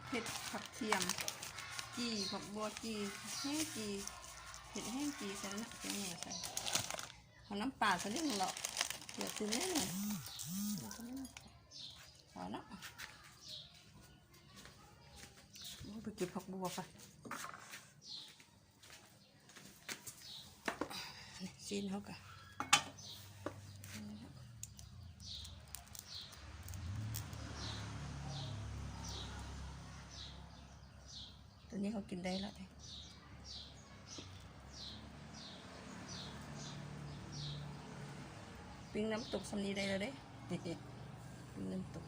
ເຜັດຜັກທຽມ ຈີ່ ຜັກບົວຈີ່ ແຫ້ງຈີ່ ເຜັດແຫ້ງຈີ່ໃສ່ເນາະ ແກງໜໍ່ໃສ່ ເອົານ້ຳປາໃສ່ນິດໜຶ່ງເນາະ ເກືອຕື່ມນິດໜຶ່ງ ພໍເນາະ. ໂອ້ ໄປເກັບຜັກບົວກ່ອນ. ຊີ້ນເຮົາກະ ໂຕນີ້ເຮົາກິນໄດ້ລະເດ້. ປີ້ງນ້ຳຕົກສ່ຳນີ້ໄດ້ລະເດ້ ປີ້ງນ້ຳຕົກ.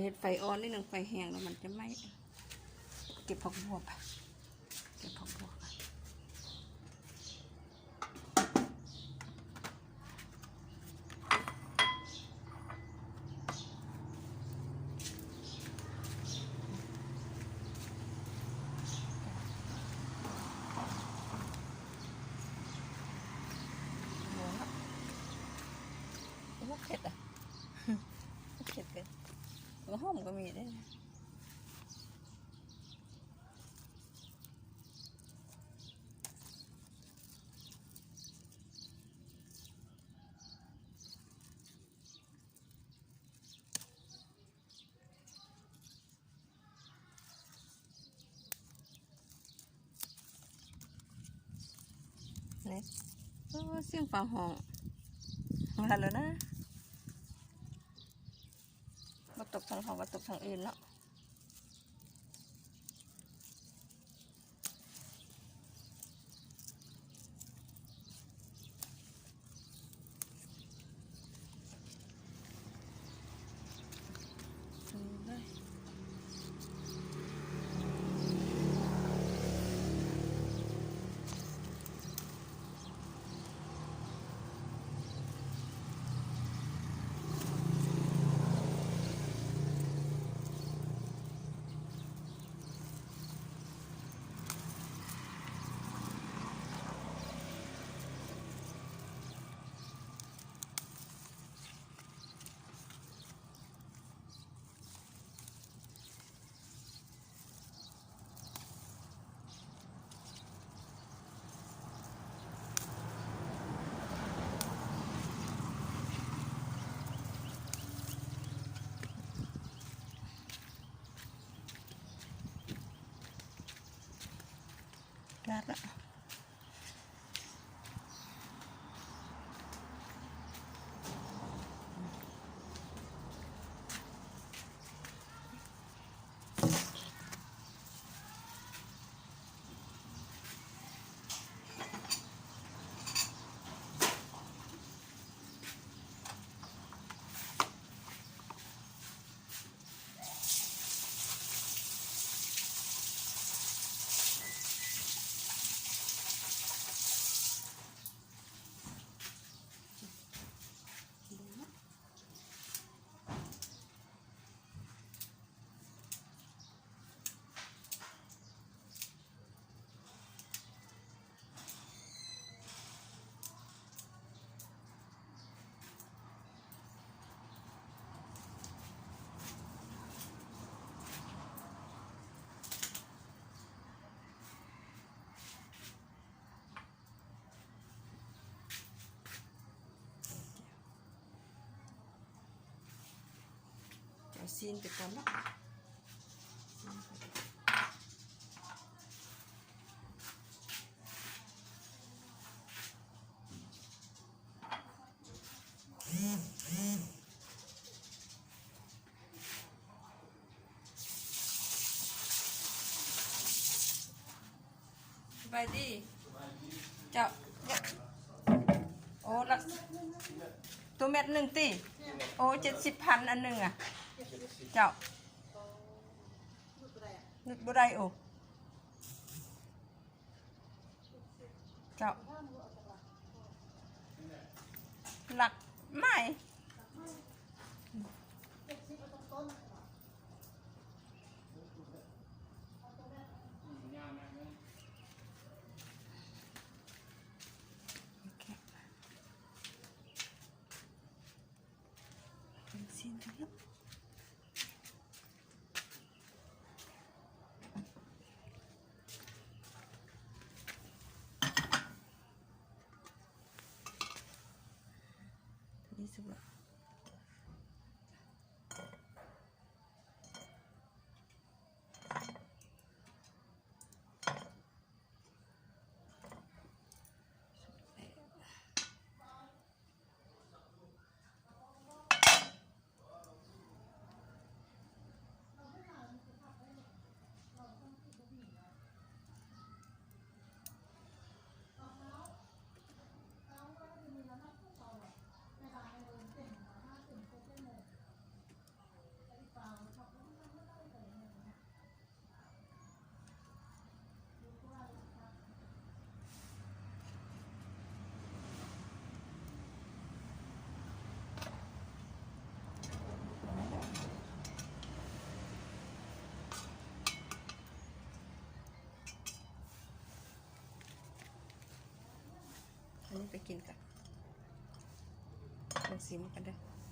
ເຮັດໄຟອ່ອນນິດໜຶ່ງ ໄຟແຮງແລ້ວມັນຈະໄໝ້. ເກັບຜັກບົວໄປ ເກັບຜັກບົວໄປ. ໂອ້ ເຜັດອະ ເຜັດເກີນ ຫົວຫອມກໍມີເດ້. ນີ້ ໂອ້ ສຽງຟ້າຮ້ອງ ວ່າແລ້ວນະ ບໍ່ຕົກທາງເຮົາກໍຕົກທາງອື່ນເນາະ. ລາດລະ. ເອົາຊີ້ນໄປກ່ອນເນາະ. ສະບາຍດີ ເຈົ້າ. ໂອ້ ລະ ໂຕແມັດໜຶ່ງຕິ? ໂອ້ ເຈັດສິບພັນອັນໜຶ່ງອະ ເຈົ້າ. ຫຼຸດບໍ່ໄດ້ ໂອ້. ເຈົ້າ ຫຼັກໄມ້ ໂອເຄ ເປັນຊີ້ນກັນເນາະ. ນີ້ຊິວ່າ ອັນນີ້ໄປກິນກັນ ລອງຊີມກັນເດີ້.